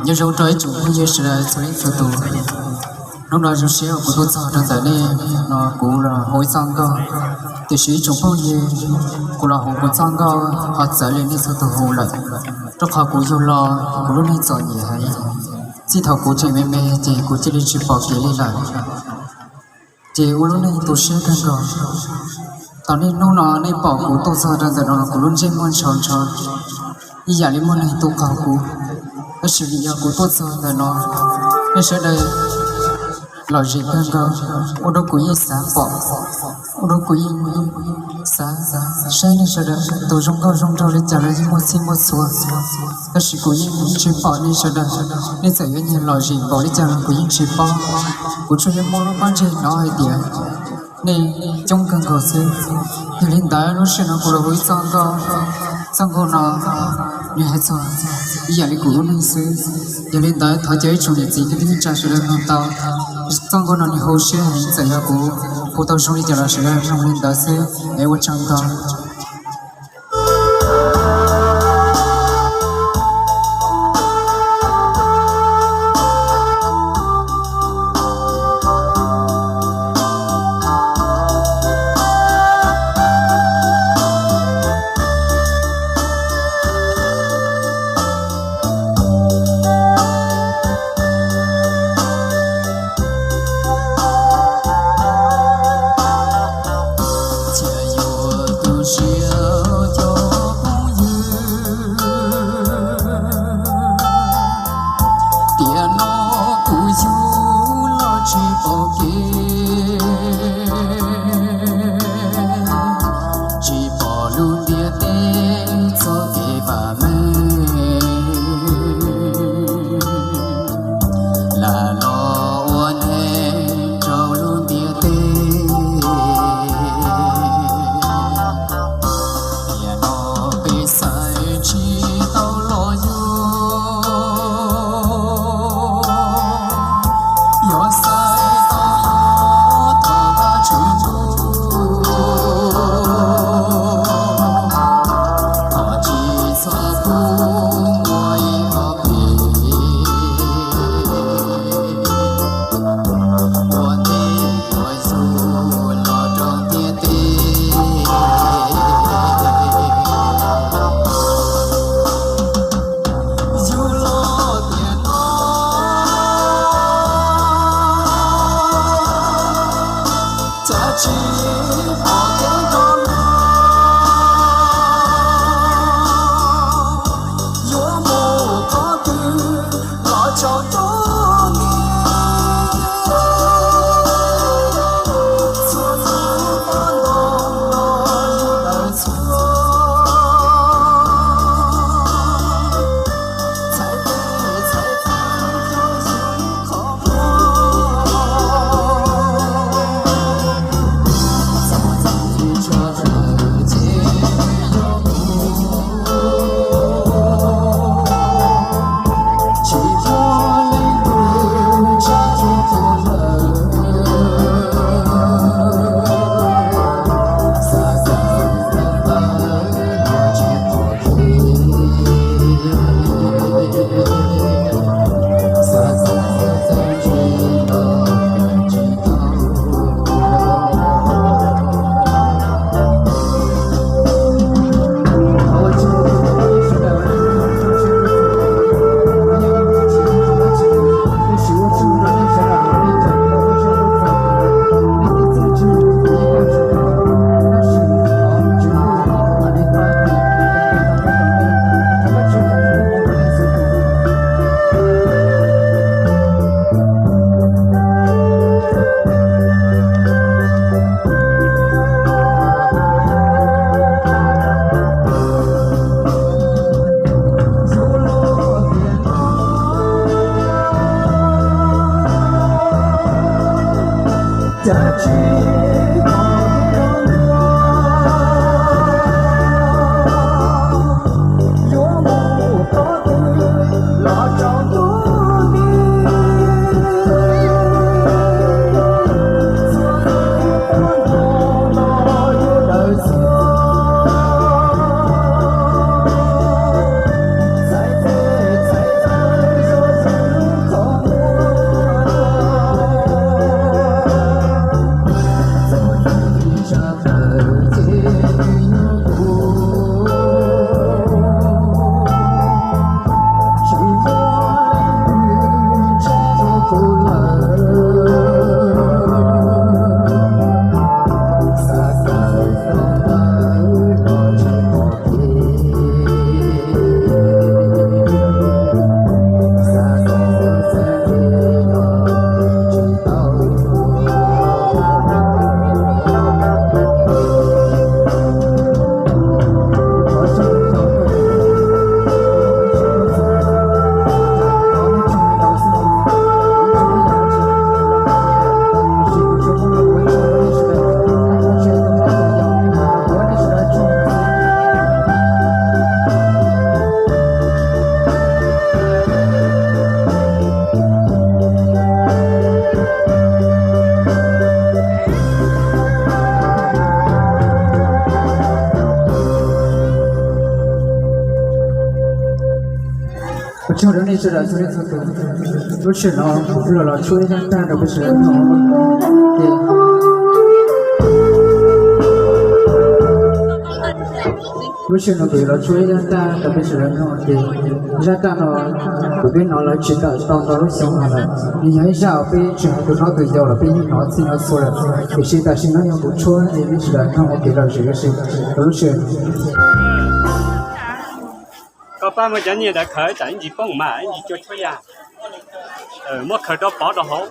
Nyob zoo rau ib tsoom phooj ywg sawv daws txhua leej txhua tus. Hnub no zoo siab uas kuv tuaj txog rau ntawm nej no, kuv los hu ib txoj nkauj. Tiam sis ib tsoom phooj ywg, kuv los hu kuv txoj nkauj ho txawv li nej txhua tus hu lawm, rau qhov kuv yug los kuv lub neej txom nyem heev. Txij thaum kuv tseem me me ces kuv cia li tsis pom kev li lawm, ces ua lub neej tu siab kawg nkaus. Thaum niaj hnub no nej pom kuv tuaj txog rau ntawm no los kuv lub ntsej muag ntshaus ntsho, ib yam li muaj neeg tuaj qaug kuv. Tab sis vim yog kuv tuaj txog ntawm no, nej sawv daws lom zem kawg nkaus, ua rau kuv yeej xav pom, ua rau kuv yeej xav saib nej sawv daws tus zoo nkauj zoo nraug li cas los yeej muaj txhij muaj txhua. Tab sis kuv yeej tsis pom nej sawv daws, nej txawm yuav nyiag lom zem npaum li cas los kuv yeej tsis paub. Kuv tsuas yog muaj lub pob ntseg hnov hais tias nej coob kawg nkaus xwb. Yog li ntawd lub sij hawm no kuv los hu ib txoj nkauj. Txoj nkauj no nws hais txog ib yam li kuv lub neej xwb. Yog li ntawd thov caw ib tsoom niam txiv kwv tij neej tsa sawv daws mloog tau. Txoj nkauj no nws hu siab heev, txawm yog kuv hu tau zoo li cas los sawv daws mloog li ntawd xwb, es ua tsaug ntau. Txhia yuav tu siab cov phooj ywg, tiam no kuv yug los tsis pom kev, tsis pom lub ntiaj teb txoj kev vam meej, lam los ua neeg rau lub ntiaj teb. Tiam no peb xaiv tsis tau los yug, yog xaiv tau yuav thov Vajtswv ntuj, thov tsis txhob pub muaj ib qho phem ua neej ua yug los rau ntiaj teb. Yug los tiam no cas tsis pom kev rov los, yuav mus qhov twg los tsaus ntuj ni. Txhua lub pob ntoo no yug tawm txhua, txhais tes txhais taw rau yus qhov muag. Txoj kev tshaj tawm ces yog kuv, tsis muaj leej twg tshaj txog kuv lawm. Xav tawm tawm tawm los tsis pom kev, xav txog txog txog tsis los tsis tau. Cas tsis pom kev rov los, yuav mus qhov twg los tsaus ntuj ni. Txhua lub pob ntoo no yug tawm txhua, Tsaug rau nej sawv daws txhua leej txhua tus. Lub sij hawm no kuv los los tshuab ib zaj tag rau peb sawv daws mloog. Lub sij hawm no kuv yuav los tshuab ib zaj tag rau peb sawv daws mloog ces zaj tag no kuv twb hnov lawv tsis tawm tau ntau lub xyoo no lawm. Nws yog ib zaj uas peb tsis hais tus hlob tus yau los peb yeej hnov txhij hnov txhua lawm, tiam sis tam sim no yog kuv tshuab es nej sawv daws mloog ua kev lom zem ua si rau lub sij hawm no. Koj pab muab cov nyiaj ntawd khaws tsam ib ntsis poob mas ib ntsis cua tshuab ya. Muab khaws rau pov rau hauv.